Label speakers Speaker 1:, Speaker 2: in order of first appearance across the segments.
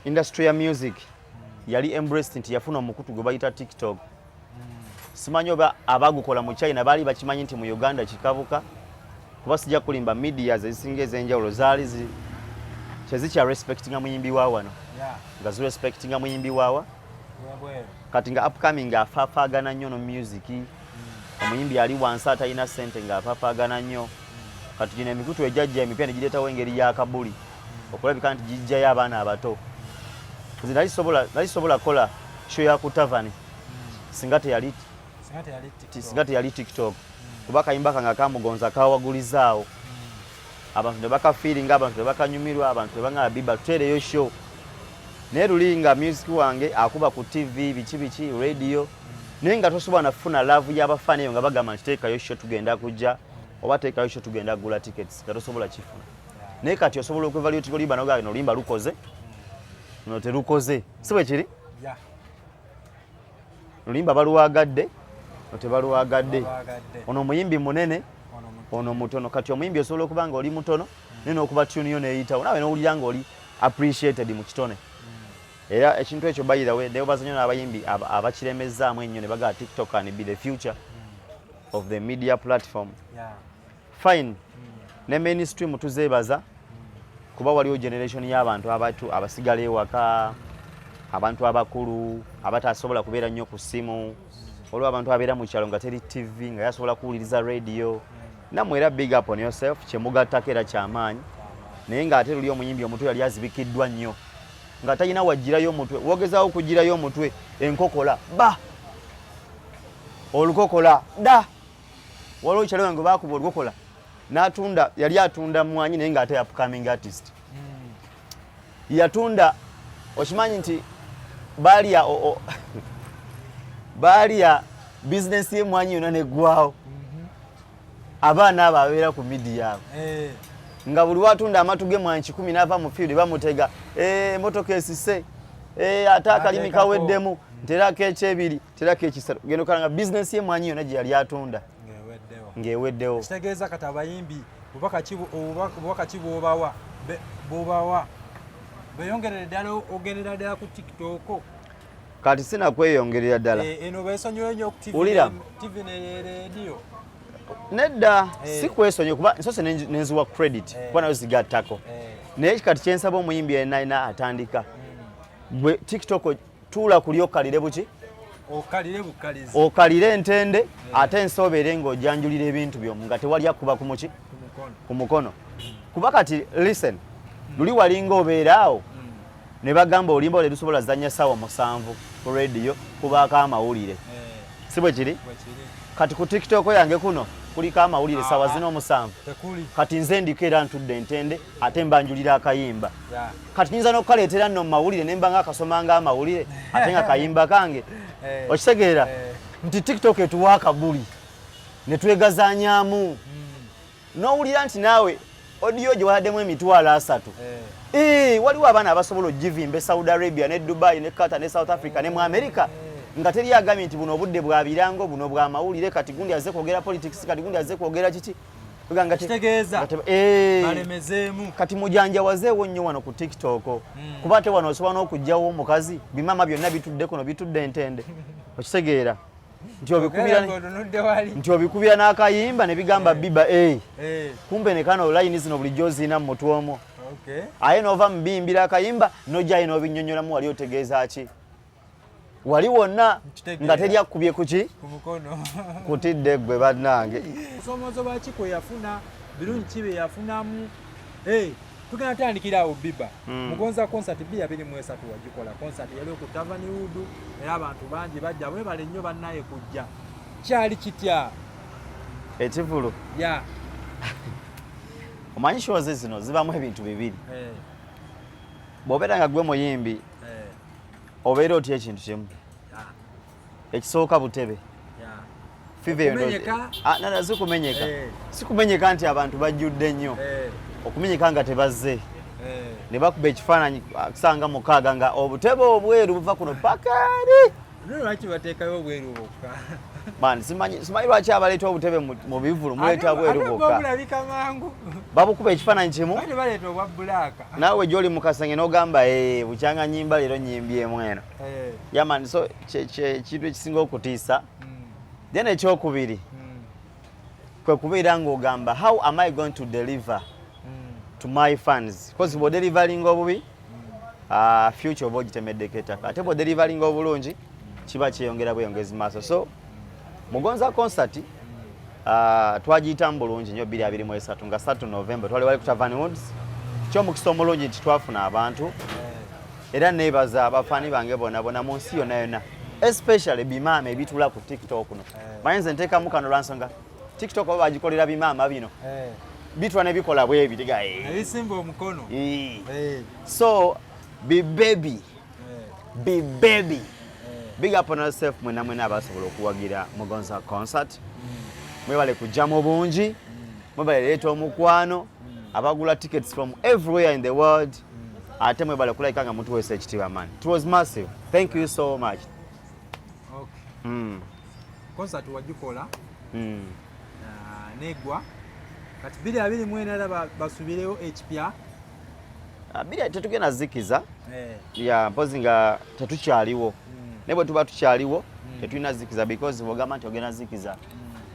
Speaker 1: Industry ya music yali embraced nti yafuna omukutu gwe bayita TikTok. Simanyi oba abagukola mu China baali bakimanyi nti mu Uganda kikabuka, kuba sijja kulimba, medias ezisinga ez'enjawulo zaali tezikya respectinga muyimbi wa wano, nga zirespectinga muyimbi wawa.
Speaker 2: Wabweru.
Speaker 1: Kati nga upcoming afaafaagana nnyo no music, omuyimbi ali wansi atalina ssente ng'afaafaagana nnyo. Kati gino emikutu ejajja emipya ne gireetawo engeri y'akabuli okulabika nti gijjayo abaana abato. Nze nali sobola kukola show ya ku Tavern singa teyali
Speaker 2: Singa teyali TikTok.
Speaker 1: Singa teyali TikTok, kuba akayimba kange akamugonza kawagulizaawo abantu ne bakafiiringa, abantu ne bakanyumirwa, abantu ne baŋŋamba, "Biba, tuteereyo show." Naye luli nga music wange akuba ku TV, biki biki, radio, naye nga tosobola nafuna love y'abafaani eyo nga bagamba nti, "Teekayo show, tugenda kujja," oba, "Teekayo show, tugenda kugula tickets," nga tosobola kifuna. Naye kati osobola okwevaluatinga oluyimba nogaa, "Oluyimba lukoze, no terukoze." Si bwe kiri?
Speaker 2: Yeah.
Speaker 1: Oluyimba baluwagadde, no tebaluwagadde.
Speaker 2: Balwagadde.
Speaker 1: Ono omuyimbi munene,
Speaker 2: Ono muto.
Speaker 1: ono mutono. Kati omuyimbi osobola okuba nga oli mutono, naye n'okuba tune yo neeyitawo, naawe n'owulira ng'oli appreciated mu kitone. Era ekintu ekyo, by the way, nebaza nnyo n'abayimbi abakiremezaamu ennyo ne bagamba TikTok can be the future of the media platform. Fine, ne mainstream tuzeebaza, kuba waliwo generation y'abantu abatu abasigala ewaka, abantu abakulu abatasobola kubeera nnyo ku ssimu. Waliwo abantu abeera mu kyalo nga teri TV, nga yasobola kuwuliriza radio. Nammwe era big up on yourself, kyemugattako era kyamaanyi. Naye ng'ate luli omuyimbi omuto yali azibikiddwa nnyo nga talina wagirayo omutwe. Wogezaawo okugirayo omutwe, enkokola ba olukokola dda. Waliwo kyalo wange bakuba olukokola n'atunda, yali atunda mwanyi, naye ng'ate upcoming artist. Yatunda, okimanyi nti baalya baalya bizinesi y'emwanyi yonna neggwawo. Abaana abo abeera ku media abo, nga buli watunda amatu g'emwanyi 100 n'ava mu field, bamutega, "Eh, emotoka esise." Eh, ate akalimi
Speaker 2: Ateekako.
Speaker 1: kaweddemu, nterako ekyebiri, terako ekisatu. Genda okalanga bizinesi y'emwanyi yonna gye yali atunda
Speaker 2: ng'eweddewo.
Speaker 1: Ng'eweddewo.
Speaker 2: Kitegeeza kati abayimbi bubaka ki bwobawa bwobawa beyongerere ddala, ogendera ddala ku TikTok?
Speaker 1: Kati sinakweyongerera ddala.
Speaker 2: Eh, eno besonyiwe nnyo ku TV.
Speaker 1: Wulira.
Speaker 2: TV ne radio.
Speaker 1: Nedda.
Speaker 2: Eh.
Speaker 1: Si kwesonyiwa, kuba nsose nenziwa credit, kuba nayo zigattako. Naye kati kyensaba omuyimbi yenna alina atandika, gwe TikTok tuula kuli okalire buki.
Speaker 2: Okalire bukalizi.
Speaker 1: Okalire entende, ate ensi obeere ng'ojanjulira ebintu byomu nga tewali akuba ku muki
Speaker 2: ku mukono.
Speaker 1: Ku mukono. Kuba kati listen, luli walinga obeera awo ne bagamba oluyimba olwo terusobola zannya ssaawa 7 ku radio, kubaako amawulire. Si bwe kiri?
Speaker 2: Bwe kiri.
Speaker 1: Kati ku TikTok yange kuno kuliko amawulire saawa
Speaker 2: Ah.
Speaker 1: zino 7?
Speaker 2: Tekuli.
Speaker 1: Kati nze ndiko era ntudde entende, ate mbanjulira akayimba. Kati nyinza n'okukaleetera nno mu mawulire ne mba nga akasoma amawulire, ate nga kayimba kange. Okitegeera?
Speaker 2: Eh.
Speaker 1: Nti TikTok etuwa akabuli ne twegazanyaamu, n'owulira nti naawe audio gye wataddemu 300,000. Eh, waliwo abaana abasobola ogivimba e Saudi Arabia ne Dubai ne Qatar ne South Africa ne mu America, nga teri agambye nti buno obudde bwa birango, buno bwa mawulire, kati gundi azze kwogera politics, kati gundi azze kwogera kiki. Nga
Speaker 2: Kitegeeza
Speaker 1: eh,
Speaker 2: balemezeemu.
Speaker 1: Kati mujanjawazeewo nnyo wano ku TikTok, kuba ate wano osobola n'okugjawo omukazi, bimama byonna bitudde kuno, bitudde entende. Okitegeera nti obikubira
Speaker 2: Otunudde wali.
Speaker 1: Nti obikubira n'akayimba ne bigamba biba, eh, kumbe ne kano layini zino bulijjo oziina mu mutwe omwo. Aye n'ova mu biyimbira akayimba, n'ojjayo n'obinnyonnyolamu wali otegeeza ki wali wonna.
Speaker 2: Nkitegeera.
Speaker 1: Nga teri akubye kuki?
Speaker 2: Ku mukono.
Speaker 1: Kutidde ggwe bannange.
Speaker 2: Busomoozo bwaki kwe yafuna? Birungi ki bye yafunamu? Eh, tugenda tandikira awo, Biba. Mugonza Concert 2023 wagikola, concert yali ku Tavernwood, era abantu bangi bajja. Webale nnyo bannaye kujja. Kyali kitya?
Speaker 1: Ekivulu?
Speaker 2: Ya.
Speaker 1: Omanyi shows zino zibamu ebintu bibiri. Bw'obeera nga gwe muyimbi, obeera otya ekintu kimu? Ekisooka, butebe. Fever eyo
Speaker 2: Okumenyeka?
Speaker 1: Ah, nana si kumenyeka. Si kumenyeka nti abantu bajjudde nnyo, okumenyeka nga tebazze, ne bakuba ekifaananyi kusanga 6 nga obutebe obweru buva kuno paka eri.
Speaker 2: Lwaki bateekayo obweru bwokka?
Speaker 1: Man, simanyi lwaki abaleeta obutebe mu bivulu muleeta bweru bwokka.
Speaker 2: Bulabika mangu.
Speaker 1: Babukuba ekifaananyi kimu.
Speaker 2: Bali baleeta obwa black.
Speaker 1: Naawe gy'oli mu kasenge n'ogamba, "Eh, bukyanga nyimba leero nyimbyemu eno." Yeah man, so kintu ekisinga okutiisa. Then ekyokubiri kwe kubeera ng'ogamba, how am I going to deliver to my fans? Because bw'odeliveringa obubi, future oba ogitemeddeko ettaka, ate bw'odeliveringa obulungi kiba kyeyongera bweyongezi maaso. So Mugonza concert twagiyitamu bulungi nnyo 2023 nga 3 November twali wali ku Tavern Woods. Kyomukisa omulungi nti twafuna abantu, era neebaza abafaani bange bonna bonna mu nsi yonna yonna, especially bimaama ebitula ku TikTok. No manyi nze nteekamu kano lwansonga TikTok oba bagikolera bimaama bino bitwa ne bikola bwebiti.
Speaker 2: Ebisimba omukono.
Speaker 1: So bi baby, bi baby, big up on yourself mwena mwena abasobola okuwagira Mugonza concert. Mwebale kujja mu bungi, mwebale leeta omukwano, abagula tickets from everywhere in the world, ate mwebale kulabika nga mutuweesa ekitiibwa. Man, it was massive, thank you so much.
Speaker 2: Concert wagikola negwa, kati 2024 era basubireyo ekipya?
Speaker 1: Biri tetugenda zikiza. Ya, mpozi nga tetukyaliwo, naye bwe tuba tukyaliwo tetulina zikiza, because bwogamba nti ogenda zikiza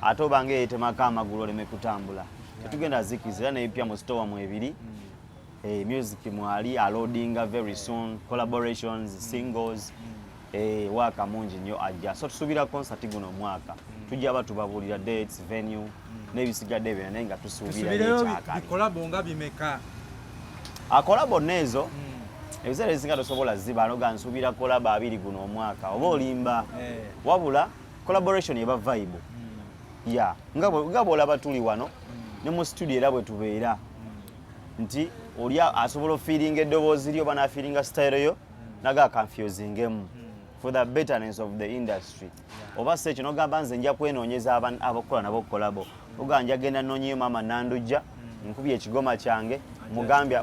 Speaker 1: ate obanga eyetemako amagulu oleme kutambula. Tetugenda zikiza, era nebipya mu store mu ebiri. Music mwali aloadinga very soon, collaborations, singles, waaka mungi nnyo ajja. So tusuubira concert guno omwaka tujja ba tubabuulira dates, venue n'ebisigadde byonna, naye nga tusuubira
Speaker 2: Tusubireyo
Speaker 1: ekyakabi.
Speaker 2: Bicollabo nga bimeka?
Speaker 1: Acollabo neezo ebiseera ebisinga tosobola ziba noga nsuubira collabo 20 guno omwaka, oba olimba. Wabula collaboration eba vibe ya nga bw'olaba tuli wano ne mu studio, era bwe tubeera nti oli asobola ofeelinga eddoboozi lyo oba n'afeelinga style yo naga confusingemu for the betterness of the industry. Oba si ekyo nogamba nze nja kwenoonyeza abakukola nabo collabo, oga nja genda noonyeyo maama Nandujja, nkubye ekigoma kyange,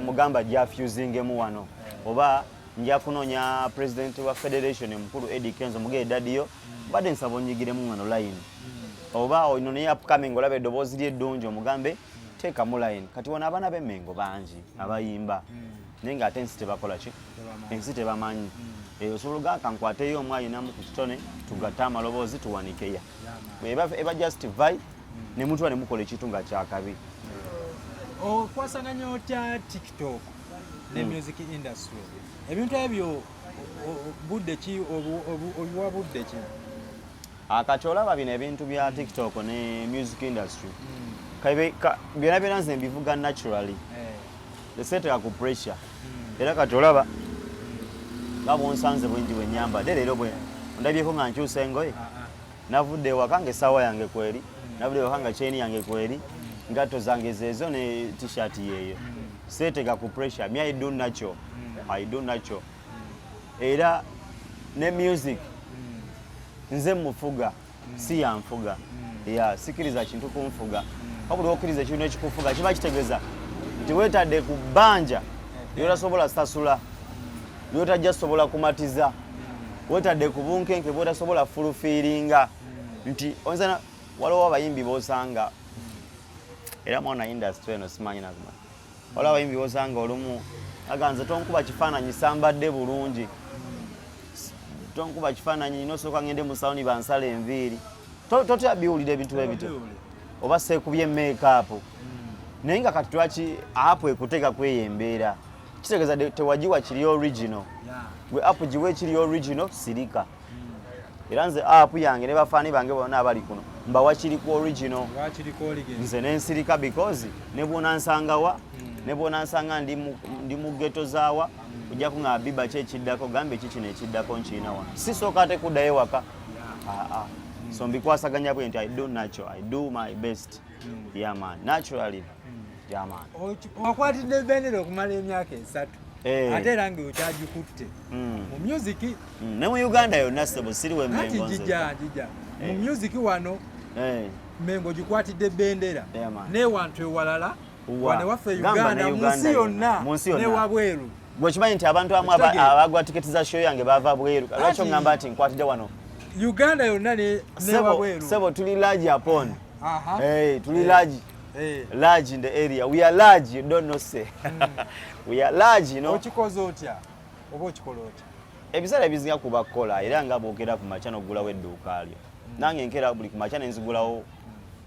Speaker 1: mugamba ajja afusingemu wano, oba nja kunoonya president wa federation omukulu Eddie Kenzo, mugende dadiyo mbadde nsaba onyigiremu wano line, oba ono naye upcoming olaba eddoboozi lye eddungi omugambe teekamu line. Kati wano abaana b'Emmengo bangi abayimba, naye ng'ate ensi tebakola ki?
Speaker 2: Tebamanyi.
Speaker 1: Ensi tebamanyi. Osobola ogaa kankwateyo omu ayinamu ku kitone, tugatte amaloboozi, tuwanikeya. Eba just vibe ne mutwa ne mukola ekintu nga kyakabi.
Speaker 2: Okwasaganya otya TikTok ne music industry? Ebintu ebyo budde ki obiwa budde ki?
Speaker 1: Kati olaba bino ebintu bya TikTok ne music industry, byonna byonna nze mbivuga naturally, teseeteka ku pressure. Era kati olaba nga bwonsanze bwengi bwe nyambadde leero, bwe ondabyeko nga nkyusa engoye, navudde ewaka nga essaawa yange kweri, navudde ewaka nga chain yange kweri, ngatto zange zeezo ne T-shirt yeeyo. Seetega ku pressure. Me, I do natural, I do natural. Era ne music nze mufuga, si yanfuga. Ya, sikiriza kintu kunfuga, wabula okkiriza ekintu ekikufuga kiba kitegeeza nti weetadde ku bbanja lyotasobola sasula, lyotajja sobola kumatiza, weetadde ku bunkenke bwotasobola fulfillinga. Nti onzana waliwo abayimbi bosanga era mwana industry eno simanyi nakumanya, waliwo abayimbi bosanga olumu aga nze tonkuba kifaananyi sambadde bulungi, tonkuba kifaananyi nosooka ngende mu saloni bansala enviiri. Totya biwulira ebintu ebityo, oba seekubye makeup. Naye nga kati lwaki app ekuteeka kweyo embeera? Kitegeeza tewagiwa kiri original. Gwe app giwe ekiri original, sirika. Era nze app yange ne bafaani bange bonna abali kuno mbawa kiri ku original.
Speaker 2: Lwakiriko oligezi.
Speaker 1: Nze nensirika because ne bwonansangawa, ne bwonansanga ndi mu ghetto zaawa, ojja kuŋŋamba biba ki ekiddako, gambe ki kino ekiddako nkiina wano, sisooka ate kuddayo waka. Ah. So mbikwasaganya bwe nti I do natural, I do my best. Yeah man, naturally, yeah man.
Speaker 2: Wakwatidde bendera okumala emyaka 3, ate era nga okyagikutte mu music.
Speaker 1: Ne mu Uganda yonna sebo, siriwe
Speaker 2: Anti
Speaker 1: Mengo nze.
Speaker 2: Njija mu music wano. Mengo gikwatidde bendera
Speaker 1: Yeah, man.
Speaker 2: newantu ewalala, wano waffe
Speaker 1: Gamba
Speaker 2: Uganda,
Speaker 1: ne
Speaker 2: mu
Speaker 1: Uganda
Speaker 2: nsi
Speaker 1: yonna.
Speaker 2: yonna,
Speaker 1: Mu nsi yonna.
Speaker 2: newabweru.
Speaker 1: Gwe kimanyi nti abantu abamu
Speaker 2: Okitegeera?
Speaker 1: abagwa tiketi za show yange bava bweru. Lwaki
Speaker 2: Anti-
Speaker 1: oŋŋamba nti nkwatidde wano?
Speaker 2: Uganda yonna newabweru.
Speaker 1: Sebo, tuli large upon. Hey, tuli large. Hey. Large in the area. We are large, you don't know say. We are large.
Speaker 2: Okikoze otya oba okikola otya?
Speaker 1: Ebiseera ebizinga kuba kukola, era nga bwogera ku makya n'oggulawo edduuka lyo. Nange nkera buli ku makya nenzigulawo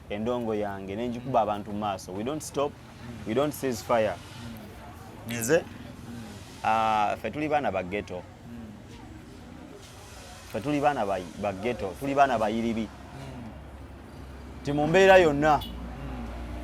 Speaker 1: endongo yange nenjikuba abantu mu maaso. We don't stop, we don't cease fire. Nze ffe tuli baana ba ghetto, ffe tuli baana ba ghetto, tuli baana bayiribi ti mu mbeera yonna.